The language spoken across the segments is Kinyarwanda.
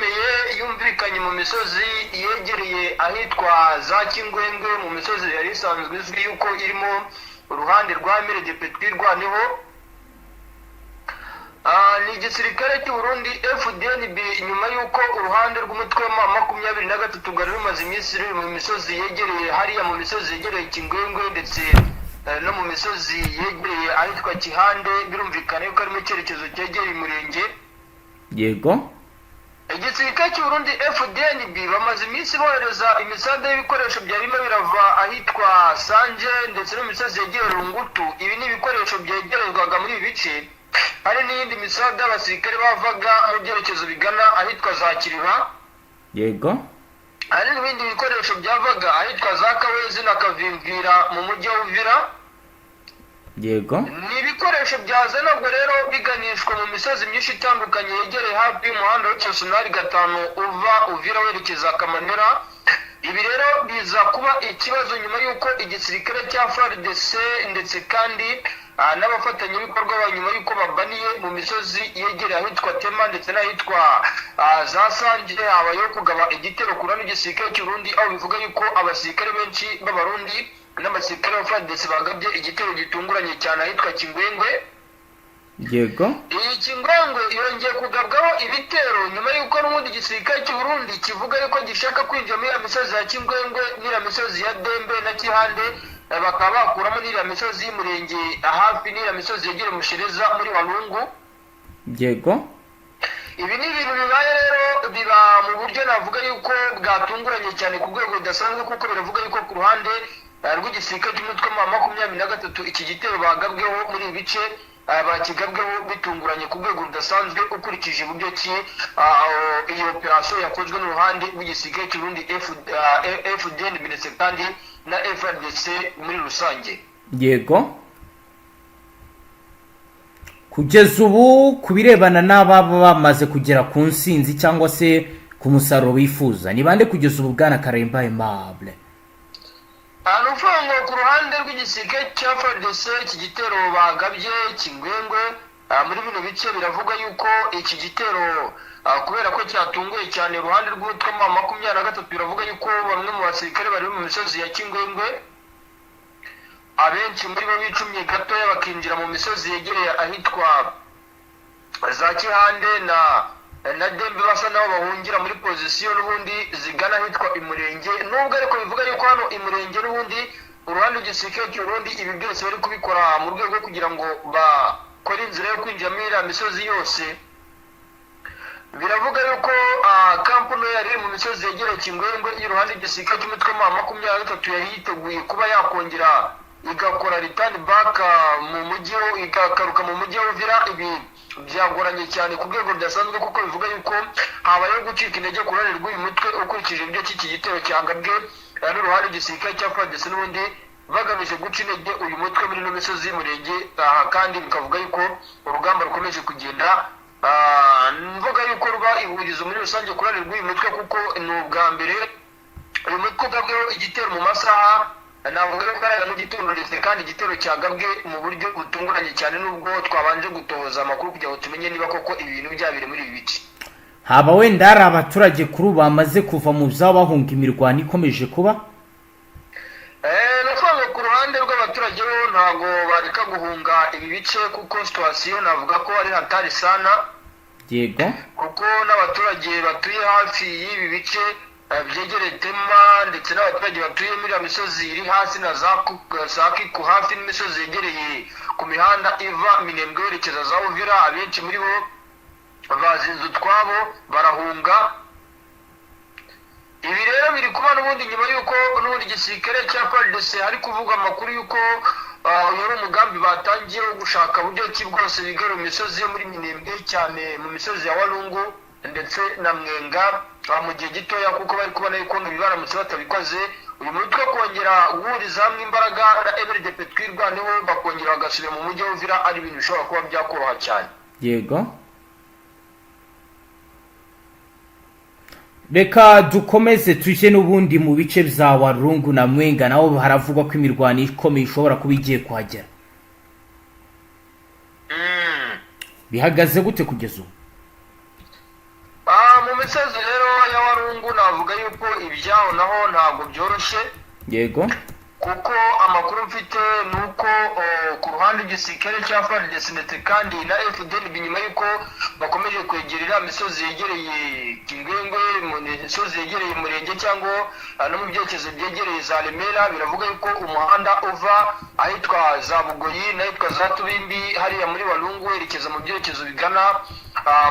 ikomeye yumvikanye mu misozi yegereye ahitwa za Kingwengwe, mu misozi yari isanzwe izwi yuko irimo uruhande rwa MRDP Twirwaneho. Ni igisirikare cy'u Burundi FDNB, nyuma y'uko uruhande rw'umutwe wa M23 rwari rumaze iminsi ruri mu misozi yegereye hariya, mu misozi yegereye Kingwengwe ndetse no mu misozi yegereye ahitwa Kihande, birumvikana yuko ari mu cyerekezo cyegereye umurenge. Igisirikare cy'u Burundi FDNB bamaze iminsi bohereza imisada y'ibikoresho byarimo birava ahitwa Sanje ndetse no mu misozi yegereye Rungutu. Ibi ni ibikoresho byegerezwaga muri ibi bice. Hari n'iyindi misada y'abasirikare bavaga mu byerekezo bigana ahitwa za Kiriba. Hari n'ibindi bikoresho byavaga ahitwa za Kawezi na Kavimvira mu mujyi wa Uvira. Ni ibikoresho byazanagwa rero biganishwa mu misozi myinshi itandukanye yegereye hafi y'umuhanda wa Nationale 5 uva Uvira werekeza Kamanera. Ibi rero biza kuba ikibazo nyuma y'uko igisirikare cya FARDC ndetse kandi n'abafatanyabikorwa ba nyuma y'uko babaniye mu misozi yegereye ahitwa Tema ndetse n'ahitwa za Sanje, habayeho kugaba igitero ku ruhande rw'igisirikare cy'u Burundi, aho bivuga yuko abasirikare benshi b'Abarundi n'abasirikare ba FARDC bagabye igitero gitunguranye cyane ahitwa Kingwengwe. Iyi Kingwengwe yongeye kugabwaho ibitero nyuma y'uko n'ubundi igisirikare cy'u Burundi kivuga yuko gishaka kwinjira muri iriya misozi ya Kingwengwe n'iriya misozi ya Dembe na Kihande, bakaba bakuramo n'iriya misozi y'umurenge hafi n'iriya misozi yegereye Mushereza muri Walungu. Ibi ni ibintu bibaye rero biba mu buryo navuga yuko bwatunguranye cyane ku rwego rudasanzwe, kuko biravuga yuko ku ruhande rw'igisirikare cy'umutwe wa 23 iki gitero bagabweho muri ibi bice, bakigabweho bitunguranye ku rwego rudasanzwe, ukurikije uburyo ki iyi operasiyo yakozwe n'uruhande rw'igisirikare cy'u Burundi FDN ndetse kandi na FARDC muri rusange. Yego, kugeza ubu ku birebana n'ababa bamaze kugera ku nsinzi cyangwa se ku musaruro bifuza, ni bande kugeza ubu, bwana Karemba Aimable? Ni ukuvuga ngo ku ruhande rw'igisirikare cya FARDC, iki gitero bagabye Kingwengwe muri bino bice, biravugwa yuko iki gitero kubera ko cyatunguye cyane uruhande rw'umutwe wa 23, biravuga yuko bamwe mu basirikare bari mu misozi ya Kingwengwe, abenshi muri bo bicumye gatoya bakinjira mu misozi yegereye ahitwa za Kihande na Dembe, basa naho bahungira muri pozisiyo n'ubundi zigana ahitwa Imurenge. Nubwo ariko bivuga yuko hano Imurenge n'ubundi uruhande rw'igisirikare cy'u Burundi ibi byose bari kubikora mu rwego rwo kugira ngo bakore inzira yo kwinjira muri iriya misozi yose. Biravuga yuko kampani yari iri mu misozi yegereye Kingwengwe y'uruhande rw'igisirikare cy'umutwe wa 23 yari yiteguye kuba yakongera igakora return back mu mujyi, ikagaruka mu mujyi wa Uvira. Ibi byagoranye cyane ku rwego rudasanzwe, kuko bivuga yuko habayeho gucika intege ku ruhande rw'uyu mutwe, ukurikije ibyo cy'iki gitero cyagabwe n'uruhande rw'igisirikare cya FARDC n'ubundi bagamije guca intege uyu mutwe muri ino misozi y'umurenge. Aha kandi bikavuga yuko urugamba rukomeje kugenda, mvuga yuko ruba ihurizo muri rusange ku ruhande rw'uyu mutwe, kuko ni ubwa mbere uyu mutwe ugabweho igitero mu masaha navuga ko ari mu gitondo, ndetse kandi igitero cyagabwe mu buryo butunguranye cyane, nubwo twabanje gutohoza amakuru kugira ngo tumenye niba koko ibintu byabere muri ibi bice. Haba wenda hari abaturage kuri ubu bamaze kuva mu byabo bahunga imirwano ikomeje kuba? Ni ukuvuga ngo ku ruhande rw'abaturage bo ntabwo bareka guhunga ibi bice, kuko situation navuga ko ari hatari sana. Kuko n'abaturage batuye hafi y'ibi bice byegereye Tema, ndetse n'abaturage batuye muri iriya misozi iri hasi na za Kiku, hafi n'imisozi yegereye ku mihanda iva Minembwe yerekeza za Uvira, abenshi muri bo bazinze utwabo barahunga. Ibi rero biri kuba n'ubundi nyuma y'uko n'ubundi igisirikare cya FARDC hari kuvugwa amakuru y'uko uyu ari umugambi batangiye wo gushaka buryo ki bwose bigarura imisozi yo muri Minembwe, cyane mu misozi ya Walungu ndetse na Mwenga, mu gihe gitoya, kuko bari kubona yuko ibi baramutse batabikoze, uyu mutwe kongera guhuriza hamwe imbaraga na MRDP Twirwaneho, bakongera bagasubira mu mujyi wa Uvira, ari ibintu bishobora kuba byakoroha cyane. Yego, reka dukomeze tujye n'ubundi mu bice bya Warungu na Mwenga, naho haravugwa ko imirwano ikomeye ishobora kuba igiye kuhagera. Bihagaze gute kugeza ubu? Mu Misozi rero ya Warungu, navuga yuko ibyaho naho ntabwo byoroshye, kuko amakuru mfite ni uko ku ruhande rw'igisirikare cya FARDC ndetse kandi na FDNB, nyuma y'uko bakomeje kwegera iriya misozi yegereye Kingwengwe, mu misozi yegereye Umurenge, cyangwa no mu byerekezo byegereye za Remera, biravuga yuko umuhanda uva ahitwa za Bugoyi n'ahitwa za Tubimbi hariya muri Walungu werekeza mu byerekezo bigana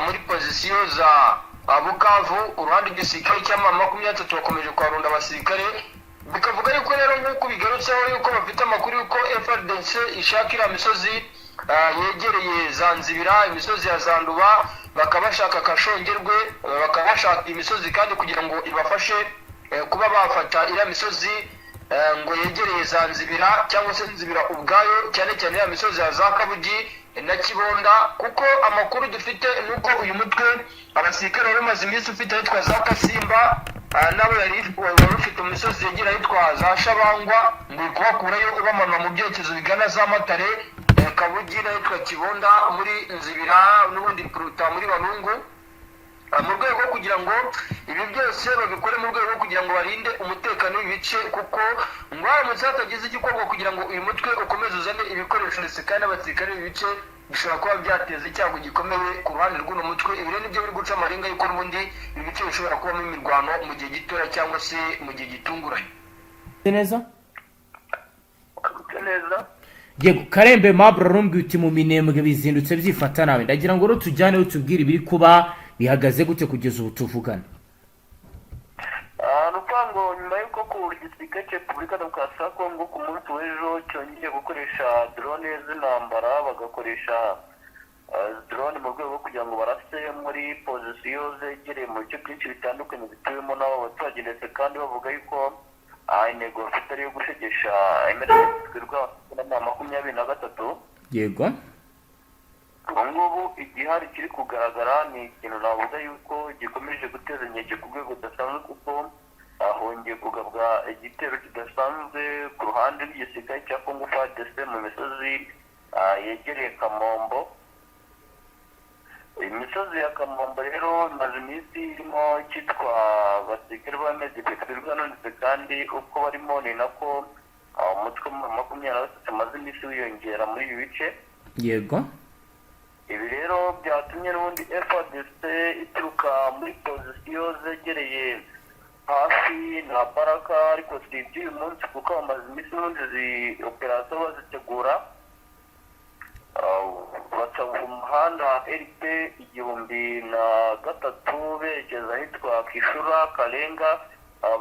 muri position za Bukavu, uruhande rw'igisirikare cya M23 bakomeje kuharunda abasirikare. Bikavuga yuko rero, nk'uko bigarutseho, yuko bafite amakuru yuko FARDC ishaka iriya misozi yegereye za Nzibira, imisozi ya Zanduba, bakaba bashaka Kashongerwe, bakaba bashaka imisozi kandi kugira ngo ibafashe kuba bafata iriya misozi ngo yegereye za Nzibira cyangwa se Nzibira ubwayo, cyane cyane iriya misozi ya za Kabugi na Kibonda, kuko amakuru dufite ni uko uyu mutwe abasirikare wari umaze iminsi ufite ahitwa za Kasimba, nabo wari ufite mu misozi yegereye ahitwa za Shabangwa, ngo uri kubakurayo ubamanura mu byerekezo bigana za Matare, Kabugi n'ahitwa Kibonda muri Nzibira, n'ubundi kuruta muri Walungu, mu rwego rwo kugira ngo ibi byose babikore mu rwego rwo kugira ngo barinde umutekano w'ibice, kuko ngo haramutse hatagize igikorwa kugira ngo uyu mutwe ukomeze uzane ibikoresho ndetse kandi n'abasirikare b'ibice, bishobora kuba byateza icyago gikomeye ku ruhande rw'uno mutwe. Ibi rero nibyo biri guca amarenga yuko n'ubundi ibi bice bishobora kubamo imirwano mu gihe gitoya cyangwa se mu gihe gitunguranye. Neza. Neza. Yego, Karembe Mabura, rumbwi uti mu Minembwe bizindutse byifata nawe. Ndagira ngo rero tujyane, utubwire ibiri kuba, bihagaze gute kugeza ubu tuvugana? Ni ukuvuga ngo nyuma y'uko ku gisirikare cya Repubulika Demokarasi ya Kongo ku munsi w'ejo cyongeye gukoresha drone z'intambara, bagakoresha drone mu rwego rwo kugira ngo barase muri position zegereye mu bice byinshi bitandukanye bituwemo n'abo baturage, ndetse kandi bavuga yuko intego bafite ari iyo gushegesha M23 23. Ubu ngubu igihari kiri kugaragara ni ikintu navuga yuko gikomeje guteza inkeke ku rwego rudasanzwe, kuko hongeye kugabwa igitero kidasanzwe ku ruhande rw'igisirikare cya Congo FARDC mu misozi yegereye Kamombo. Imisozi ya Kamombo rero imaze iminsi irimo icyitwa abasirikare ba M23, ndetse kandi uko barimo ni nako umutwe wa 23 umaze iminsi wiyongera muri ibi bice. Ibi rero byatumye n'ubundi FARDC ituruka muri position zegereye hafi na Baraka, ariko si iby'uyu munsi kuko bamaze iminsi n'ubundi izi operation bazitegura. Baca mu muhanda RP 1003 berekeza ahitwa Kishura Karenga,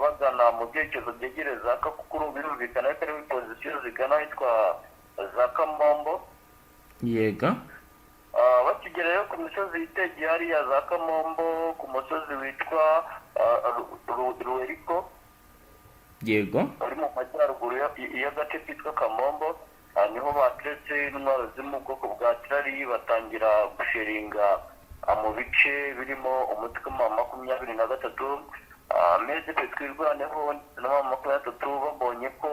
bagana mu byerekezo byegereye za Kakukuru, birumvikana ko ari muri position zigana ahitwa za Kamombo. Bakigera rero ku misozi yitegeye hariya za Kamombo, ku musozi witwa Ruweriko uri mu majyaruguru y'agace kitwa Kamombo, niho bateretse intwaro ziri mu bwoko bwa artillery, batangira gusheringa mu bice birimo umutwe wa 23. MDP Twirwaneho na 23 babonye ko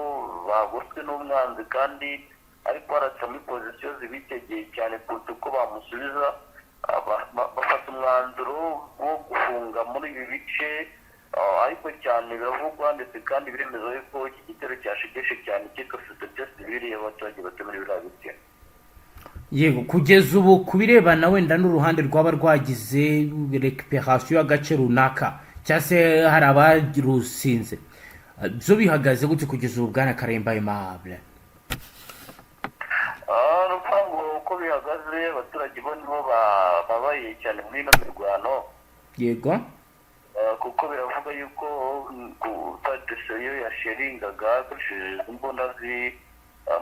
bagoswe n'umwanzi kandi ariko baraca muri position zibitegeye cyane kuruta uko bamusubiza, bafata umwanzuro wo gufunga muri ibi bice. Ariko cyane biravugwa ndetse kandi biremeza yuko iki gitero cyashegeshe cyane cyitwa sosiyete sivile y'abaturage batuye muri biriya bice. Yego, kugeza ubu ku birebana wenda n'uruhande rwaba rwagize récupération y'agace runaka cyangwa se hari abarusinze, byo bihagaze gute kugeza ubu, bwana Karemba Aimable? Ni ukuvuga ngo uko bihagaze, abaturage bo nibo babaye cyane muri ino mirwano. Kuko biravuga yuko FARDC yo yasheringaga ikoresheje imbunda ziri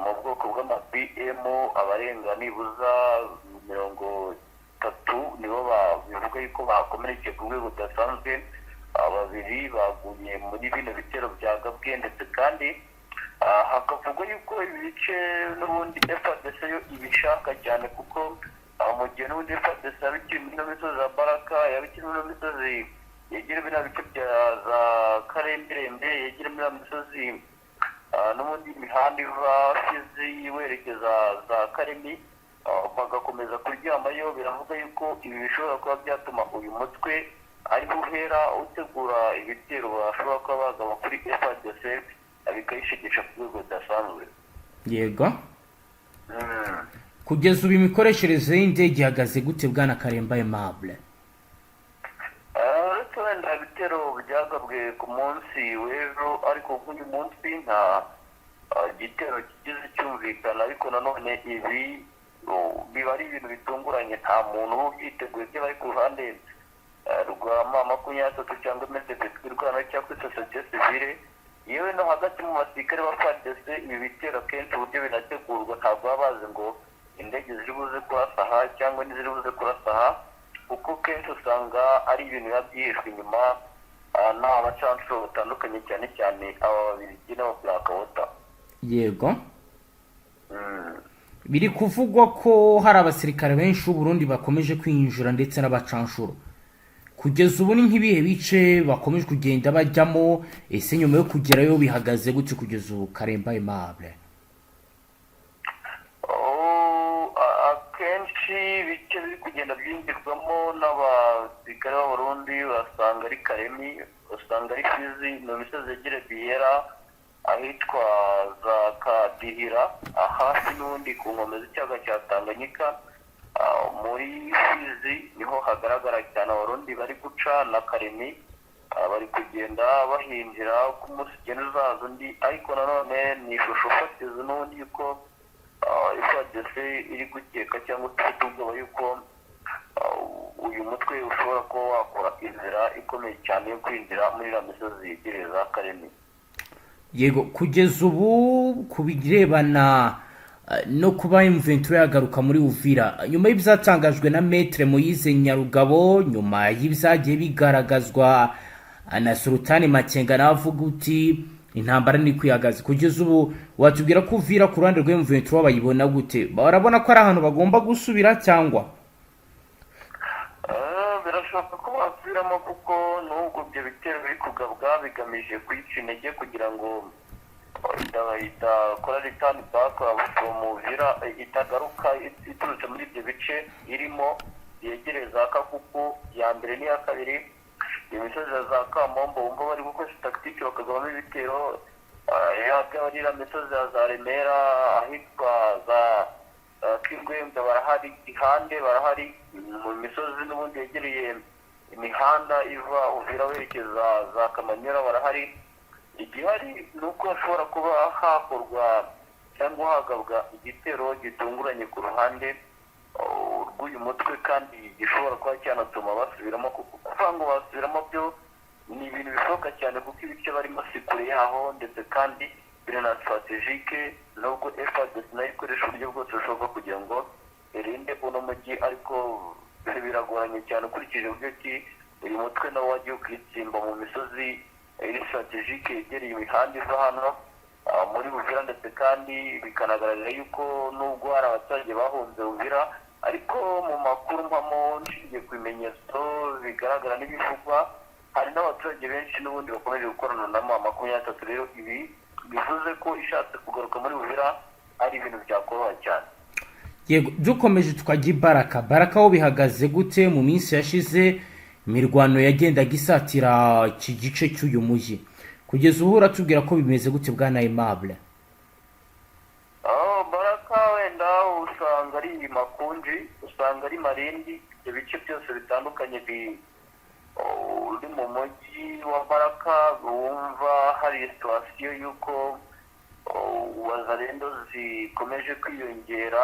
mu bwoko bw'ama BM, abarenga nibuza 30 nibo bivuga yuko bakomerekeye ku rwego rudasanzwe. Babiri baguye muri bino bitero bya gabwe, ndetse kandi hakavugwa yuko ibi bice n'ubundi FARDC yo ibishaka cyane, kuko mu gihe n'ubundi FARDC yaba ikiri muri ino misozi ya Baraka, yaba ikiri muri ino misozi yegera biriya bice bya za Karemberembe, yegera biriya misozi, n'ubundi imihanda iva Fizi werekeza za Karemi, bagakomeza kuryamayo, biravuga yuko ibi bishobora kuba byatuma uyu mutwe ariho uhera utegura ibitero bashobora kuba bagaba kuri FARDC, bikayishegesha ku rwego rudasanzwe. Kugeza ubu imikoreshereze y'indege ihagaze gute, bwana Karemba Aimable? Uretse wenda ibitero byagabwe ku munsi w'ejo, ariko nk'uyu munsi nta gitero kigeze cyumvikana. Ariko nanone ibi biba ari ibintu bitunguranye, nta muntu uba ubyiteguye, byaba ari ku ruhande rwa M23 cyangwa MRDP Twirwaneho cyangwa kuri sosiyete sivile, yewe no hagati mu basirikare ba FARDC. Ibi bitero akenshi uburyo binategurwa, ntabwo baba bazi ngo indege ziri buze kurasa aha cyangwa ntiziri buze kurasa aha, kuko kenshi usanga ari ibintu biba byihishwe inyuma n'abacancuro batandukanye, cyane cyane aba Babirigi n'aba Black Water. Biri kuvugwa ko hari abasirikare benshi b'u Burundi bakomeje kwinjira ndetse n'abacanshuro. Kugeza ubu ni nk'ibihe bice bakomeje kugenda bajyamo? Ese nyuma yo kugerayo bihagaze gute kugeza ubu, Karemba Aimable? Oh, akenshi ibice biri kugenda byinjirwamo n'abasirikare b'Abarundi basanga ari Karemi, usanga ari Fizi, mu misozi yegereye Biyera, ahitwa za Kadihira, hafi n'ubundi ku nkombe z'ikiyaga cya Tanganyika. Muri Fizi niho hagaragara cyane Abarundi bari guca na Karemi. Bari kugenda bahinjira uko umunsi ugenda uzaza undi, ariko nanone ni ishusho fatizo n'ubundi yuko FARDC iri gukeka cyangwa se ifite ubwoba yuko uyu mutwe ushobora kuba wakora inzira ikomeye cyane yo kwinjira muri iriya misozi yegereye za Karemi. Yego, kugeza ubu ku birebana no kuba M23 yagaruka muri Uvira nyuma y'ibyatangajwe na Maître Moise Nyarugabo, nyuma y'ibyagiye bigaragazwa na Sultani Makenga, nawe avuga uti intambara ni kwihagaze, kugeza ubu watubwira ko Uvira ku ruhande rwa M23 bayibona gute? Barabona ko ari ahantu bagomba gusubira cyangwa? Birashoboka ko basubiramo, kuko n'ubwo ibyo bitero biri kugabwa bigamije kuyica intege kugira ngo idakora return back from Uvira, itagaruka iturutse muri ibyo bice irimo yegereye za Kakuku ya mbere n'iya kabiri, imisozi ya za Kamombo. Wumva bari gukoresha tactique bakagabamo ibitero, yaba ari iriya misozi ya za Remera, ahitwa za Kigwembwe barahari, Gihande barahari, mu misozi n'ubundi yegereye imihanda iva Uvira werekeza za Kamanyola barahari. Igihari ni uko hashobora kuba hakorwa cyangwa hagabwa igitero gitunguranye ku ruhande rw'uyu mutwe, kandi gishobora kuba cyanatuma basubiramo, kuko kuvuga ngo basubiramo byo ni ibintu bishoboka cyane, kuko ibice barimo si kure yaho, ndetse kandi biri na stratégique, nubwo FARDC nayo ikoresha uburyo bwose bushoboka kugira ngo irinde uno mujyi, ariko biragoranye cyane ukurikije uburyo ki uyu mutwe nawo wagiye ukitsimba mu misozi iri stratégique yegereye imihanda iva hano muri Uvira. Ndetse kandi bikanagaragara yuko nubwo hari abaturage bahunze Uvira, ariko mu makuru mpamo nshingiye ku bimenyetso bigaragara n'ibivugwa, hari n'abaturage benshi n'ubundi bakomeje gukorana na M23. Rero ibi bivuze ko ishatse kugaruka muri Uvira ari ibintu byakoroha cyane. Yego, dukomeje tukajya i Baraka. Baraka ho bihagaze gute? Mu minsi yashize imirwano yagendaga isatira iki gice cy'uyu mujyi. Kugeza ubu uratubwira ko bimeze gute, bwana Aimable? Aho Baraka wenda usanga ari Makunji, usanga ari Marindi, ibyo bice byose bitandukanye uri mu mujyi wa Baraka wumva hari situation y'uko Wazalendo zikomeje kwiyongera,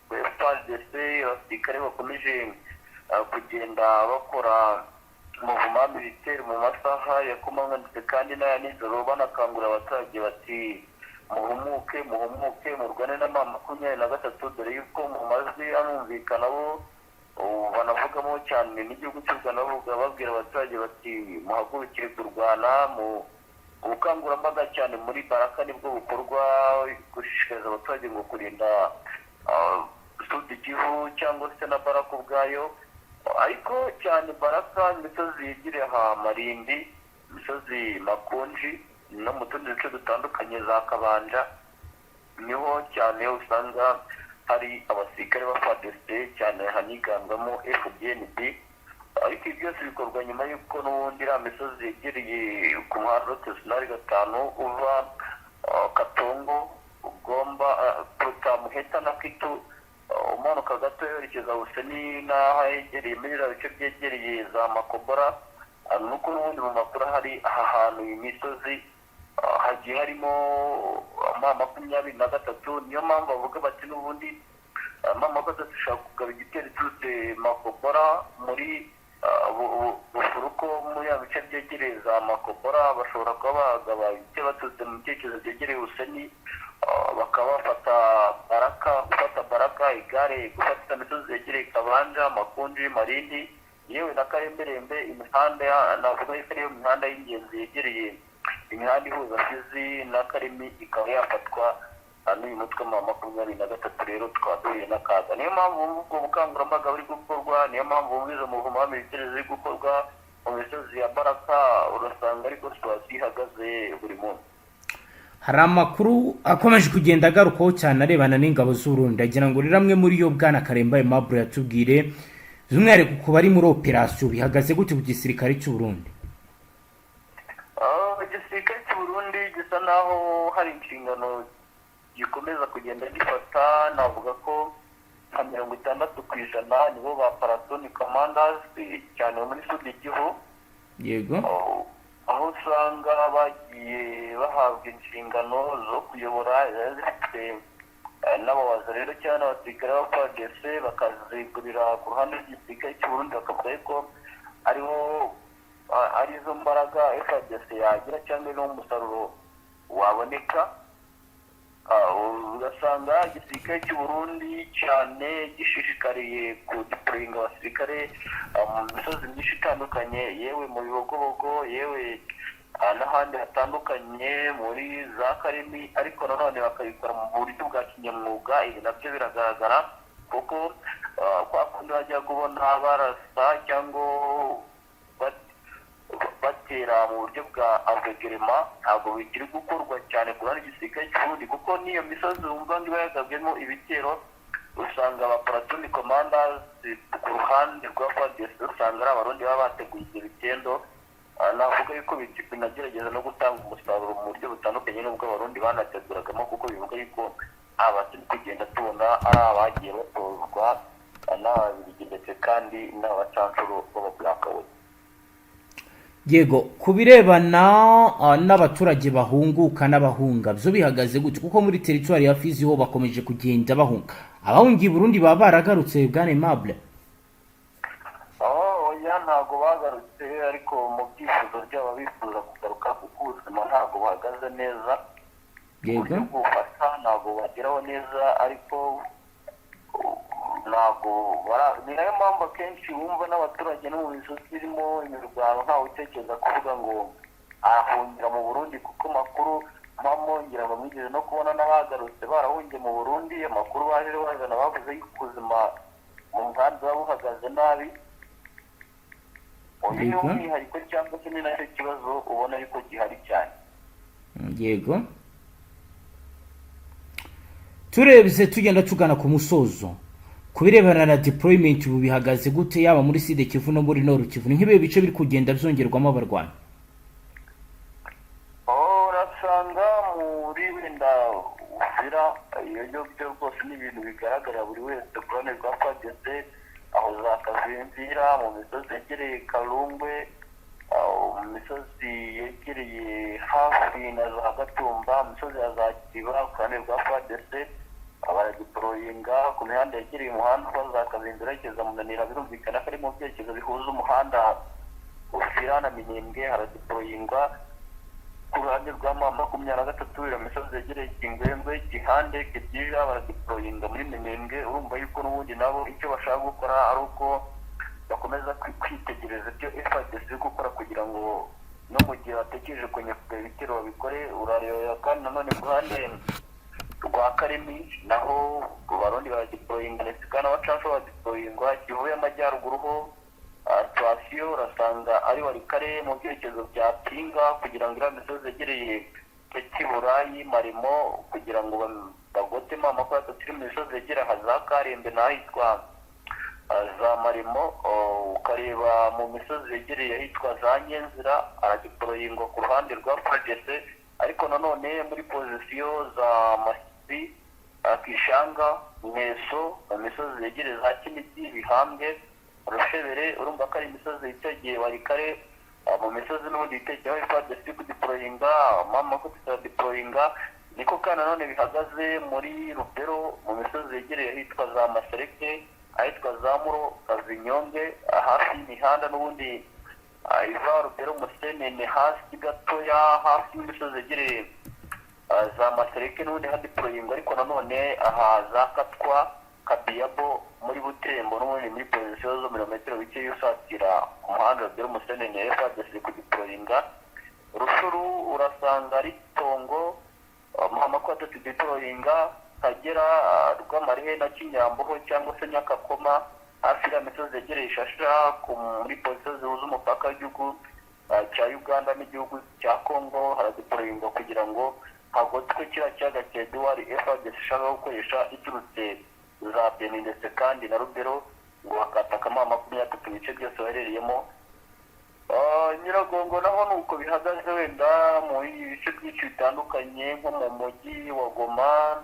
FARDC abasirikare bakomeje kugenda bakora mouvement militaire mu masaha ya kumanywa ndetse kandi n'aya nijoro, banakangurira abaturage bati: "Muhumuke, muhumuke, murwane na M23," dore yuko mu majwi anumvikana bo banavugamo cyane n'igihugu cy'u Rwanda, bavuga babwira abaturage bati: "Muhagurukire kurwana." Mu ubukangurambaga cyane muri Baraka nibwo bukorwa, gushishikariza abaturage ngo kurinda Sud Kivu cyangwa se na Baraka ubwayo, ariko cyane Baraka, imisozi yegereye aha Marindi, imisozi Makunji no mu tundi duce dutandukanye za Kabanja, niho cyane usanga hari abasirikare ba FARDC, cyane haniganzamo FDNB. Ariko ibi byose bikorwa nyuma y'uko n'ubundi iriya misozi yegereye ku muhanda route nationale 5 uva Katongo, ugomba Muheta na Kitu, umanuka gato yerekeza Buseni n'aho hegereye muri biriya bice byegereye za Makobora, nuko n'ubundi mu makuru hari aha hantu iyi misozi hagiye harimo M23. Niyo mpamvu bavuga bati n'ubundi M23 ishobora kugaba igitero iturutse Makobora muri Bufuruko, muri ya bice byegereye za Makobora. Bashobora kuba bagaba ibitero baturutse mu byerekezo byegereye Buseni, bakaba bafata Baraka, gufata Baraka, igare, gufata imisozi yegereye Kabanja, Makunji, Marindi, yewe na Karemberembe. Imihanda navuga yuko ariyo mihanda y'ingenzi yegereye imihanda ihuza Fizi na Karimi ikaba yafatwa n'uyu mutwe wa 23. Rero tukaba duhuye n'akaga. Niyo mpamvu wumva ubwo bukangurambaga buri gukorwa, niyo mpamvu wumva izo muvumo wa militaire ziri gukorwa mu misozi ya Baraka. Urasanga ariko situation ihagaze buri munsi. Hari amakuru akomeje kugenda agarukwaho cyane arebana n'ingabo z'Uburundi. Agira ngo rero amwe muri yo, bwana Karemba Aimable, yatubwire by'umwihariko ku bari muri operasiyo, bihagaze gute ku gisirikare cy'Uburundi? Igisirikare cy'Uburundi gisa naho hari inshingano gikomeza kugenda gifata. Navuga ko nka 60% nibo ba platoon commanders, cyane muri Sud Kivu, aho usanga bagiye bahabwa inshingano zo kuyobora zifite n'ababaza rero cyangwa n'abasirikare ba FARDC, bakazigurira ku ruhande rw'igisirikare cy'Uburundi, bakavuga ko ariho arizo mbaraga FARDC yagira cyangwa niwo musaruro waboneka. Ugasanga igisirikare cy'Uburundi cyane gishishikariye kudeployinga abasirikare mu misozi myinshi itandukanye, yewe mu Bibogobogo, yewe n'ahandi hatandukanye muri za Karimi, ariko nanone bakabikora mu buryo bwa kinyamwuga. Ibi nabyo biragaragara kuko kwa kundi bajya kubona barasa cyangwa batera mu buryo bwa aveuglement ntabwo bikiri gukorwa cyane ku ruhande rw'igisirikare cy'Uburundi, kuko n'iyo misozi wumva ngo iba yagabwemo ibitero, usanga aba platoon commanders ku ruhande rwa FARDC usanga ari Abarundi baba bateguye ibyo bitendo. Navuga yuko binagerageza no gutanga umusaruro mu buryo butandukanye n'ubwo Abarundi banateguragamo, kuko bivuga yuko aba turi kugenda tubona ari abagiye batozwa n'Ababiligi ndetse kandi n'abacancuro b'aba Black. Yego, ku birebana n'abaturage bahunguka n'abahunga, byo bihagaze gute? Kuko muri teritwari ya Fizi ho bakomeje kugenda bahunga. Abahungiye i Burundi baba baragarutse, bwana Aimable? Oya, ntabwo bagarutse, ariko mu byifuzo byabo bifuza kugaruka kuko ubuzima ntabwo buhagaze neza. Uburyo bw'ubufasha ntabwo bageraho neza, ariko ntabwo ni nayo mpamvu akenshi wumva n'abaturage no mu misozi irimo imirwano ntawe utekereza kuvuga ngo arahungira mu Burundi, kuko makuru mpamo ngira ngo mwigeze no kubona n'abagarutse barahungiye mu Burundi, amakuru baje bazana bavuze yuko ubuzima mu nkambi buba buhagaze nabi. Uyu ni umwihariko cyangwa se ni nacyo kibazo ubona yuko gihari cyane. Yego, turebye tugenda tugana ku musozo, ku birebana na deployment ubu bihagaze gute, yaba muri Sud Kivu no muri Nord Kivu? Ni nk'ibihe bice biri kugenda byongerwamo abarwanyi? Urasanga muri wenda Uvira, iyo byo rwose ni ibintu bigaragarira buri wese ku ruhande rwa FARDC, aho za Kavimvira, mu misozi yegereye Karungwe, aho mu misozi yegereye hafi na za Gatumba, mu misozi ya za Kiba, ku ruhande rwa FARDC baradeployinga ku mihanda yegereye umuhanda uva za Kavimvira werekeza Munanira. Birumvikana ko ari mu byerekezo bihuza umuhanda Uvira na Minembwe. Haradeployingwa ku ruhande rwa M23, iyo misozi yegereye Kingwengwe, Gihande, Kidira, baradeployinga muri Minembwe. Urumva yuko n'ubundi nabo icyo bashaka gukora ari uko bakomeza kwitegereza ibyo FARDC iri gukora, kugira ngo no mu gihe batekereje kongera kugaba ibitero babikore. Urareba kandi nanone ku ruhande rwa Karemi, naho Abarundi baradeployinga ndetse kandi abacancuro baradeployingwa. Kivu y'Amajyaruguru ho situation urasanga ari Walikale mu byerekezo bya Pinga, kugira ngo iriya misozi yegereye Kiburayi, Marimo, kugira ngo bagotemo amakuru atatu iri mu misozi yegereye aha za Karembe n'ahitwa za Marimo, ukareba mu misozi yegereye ahitwa za Nyenzira, haradeployingwa ku ruhande rwa FARDC. Ariko nanone muri position za Masisi, Kishanga, Mweso, mu misozi yegereye za Kinigi, Bihambwe, Rushebere, urumva ko ari imisozi yitegeye Walikale. Mu misozi n'ubundi yitegeye aho FARDC iri kudeployinga, mama ko tutadeployinga. Niko kandi nanone bihagaze muri Lubero, mu misozi yegereye ahitwa za Masereke, ahitwa za Muro, Kazinyonge, hafi y'imihanda n'ubundi iva Lubero Musenene, hasi gatoya, hafi y'imisozi yegereye za Masereke, n'ubundi hadeployingwa. Ariko nanone aha za Katwa, Kabiyabo, muri Butembo, n'ubundi muri position zo mirometero bike usatira umuhanda Lubero Musenene, FARDC kudeployinga. Rutshuru urasanga ari Tongo, Muhama ko atatu deployinga, Kagera, Rwamarihe na Kinyamboho cyangwa se Nyakakoma, hafi ya misozi yegereye Ishasha, muri position zihuza umupaka w'igihugu cya Uganda n'igihugu cya Congo, haradeployingwa kugira ngo hagotwe kiriya kiyaga cya Edouard FARDC ishaka gukoresha iturutse za Beni ndetse kandi na Lubero, ngo bakataka M23 ibice byose baherereyemo. Nyiragongo naho ni uko bihagaze, wenda mu bice byinshi bitandukanye, nko mu mujyi wa Goma,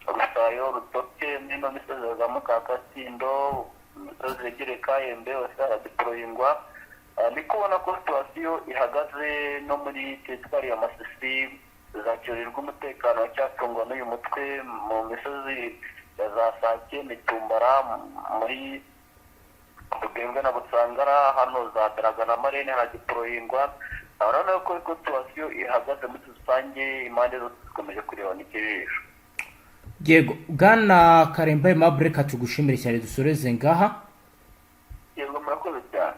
Rusayo, Rutoke, muri ino misozi ya za Mukakasindo, imisozi yegereye Kayembe, hose haradeployingwa. Ndi kubona ko situation ihagaze no muri teritwari ya Masisi, zacyorirwa umutekano wacyacungwa n'uyu mutwe mu misozi ya za Sake, Mitumbara, muri Rugembwe na Busangara, hano za Daraga na Marene haradeployingwa. Urabona ko situation ihagaze muri rusange, impande zose zikomeje kurebana ikijisho. Yego, bwana Karemba Aimable, reka tugushimire cyane, dusoreze ngaha. Yego, murakoze cyane.